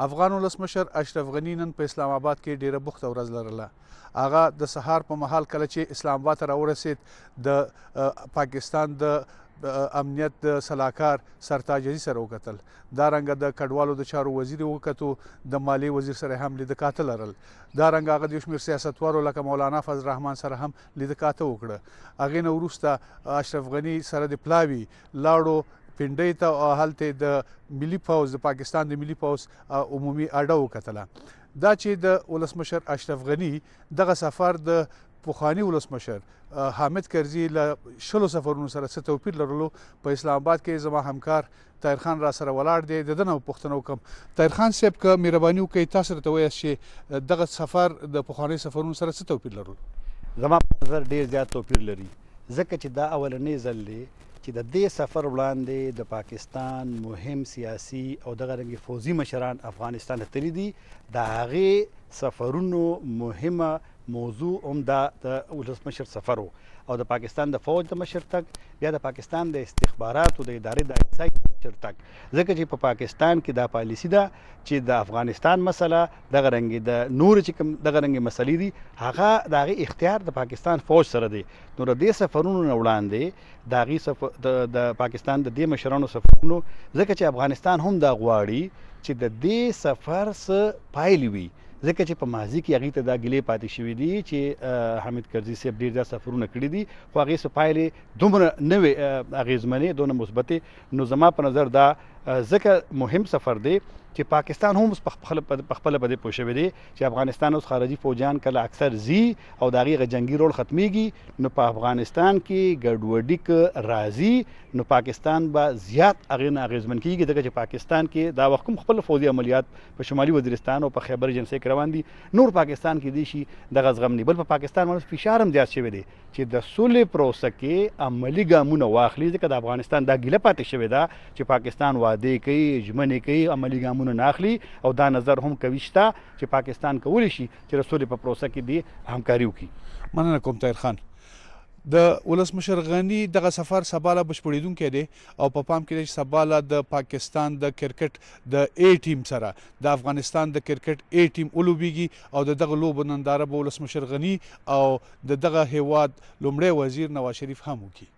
افغان ولسمشر اشرف غني نن په اسلام آباد کې ډیره بوخته ورځ لرله. هغه د سهار په مهال کله چې اسلام آباد ته راورسید، د پاکستان د امنیت د سلاکار سرتاج عزیز سره وکتل، دا رنګه د کډوالو د چارو وزیر وکتو، د مالیې وزیر سره هم لیده کاته لرل. دا رنګه هغه د یو شمېر سیاستوالو لکه مولانا فضل الرحمن سره هم لیده کاته وکړه. هغې نه وروسته اشرف غني سره د پلاوي لاړو پنډۍ ته او هلته د ملي پوځ، د پاکستان د ملي پوځ عمومي اډه وکتله. دا چې د ولسمشر اشرف غني دغه سفر د پخواني ولسمشر حامد کرزي له 20 سفرونو سره څه توپیر لرلو، په اسلام آباد کې زما همکار طاهر خان را سره ولاړ دی، د ده نه پوښتنه وکړم. طاهر خان صاحب، که مهرباني وکړئ تاسو راته ووایاست چې دغه سفر د پخوانیو سفرونو سره څه توپیر لرلو؟ زما په نظر ډېر زیات توپیر لري، ځکه چې دا اولنی ځل دی چې د دې سفر وړاندې د پاکستان مهم سیاسي او دغه رنګ فوځي مشران افغانستان ته تللي دي. د هغې سفرونو مهمه موضوع هم دا د ولسمشر سفر و او د پاکستان د فوج د مشر تګ، بیا د پاکستان د استخباراتو د ادارې د آی اس آی مشر تګ، ځکه چې په پاکستان کې دا پالیسي ده چې د افغانستان مسله، دغه رنګ د نور چې کوم دغه رنګ مسلې دي، هغه د هغې اختیار د پاکستان فوج سره دی. نو د دې سفرونو نه وړاندې د هغې سفر، د پاکستان د دې مشرانو سفرونو، ځکه چې افغانستان هم دا غواړي چې د دې سفر څه پایلې وي، ځکه چې په ماضي کې هغې ته دا ګیلې پاتې شوې دي چې حامد کرزي صاحب ډېر زیات سفرونه کړي دي، خو هغې څه پایلې دومره نه وې اغېزمنې، دونه مثبتې. نو زما په نظر دا ځکه مهم سفر دی چې پاکستان هم اوس په خپله په دې پوه شوی دی چې افغانستان اوس خارجي فوجیان کله اکثر ځي او د هغې هغه جنګي رول ختمېږي، نو په افغانستان کې ګډوډي که راځي نو پاکستان به زیات هغې نه اغېزمن کېږي، ځکه چې پاکستان کې دا وخت کوم خپل فوځي عملیات په شمالي وزیرستان او په خیبر ایجنسۍ کې روان دي، نور پاکستان کې دی شي دغه زغم نه. بل په پاکستان باندې فشار هم زیات شوی دی چې د سولې پروسه کې عملي ګامونه واخلي، ځکه د افغانستان دا ګیله پاتې شوې ده چې پاکستان وعدې کوي، ژمنې کوي، عملي ګامونه نه اخلي، او دا نظر هم قوي شته چې پاکستان کولی شي چې د سولې په پروسه کې دې همکاري وکړي. مننه کوم طاهر خان. د ولسمشر غني دغه سفر سبا لا بشپړېدونکی دی او په پام کې دی چې سبا لا د پاکستان د کرکټ د ای ټیم سره د افغانستان د کرکټ ای ټیم ولوبیږي او د دغه لوبو ننداره به ولسمشر غني او د دغه هیواد لومړی وزیر نواز شریف هم وکړي.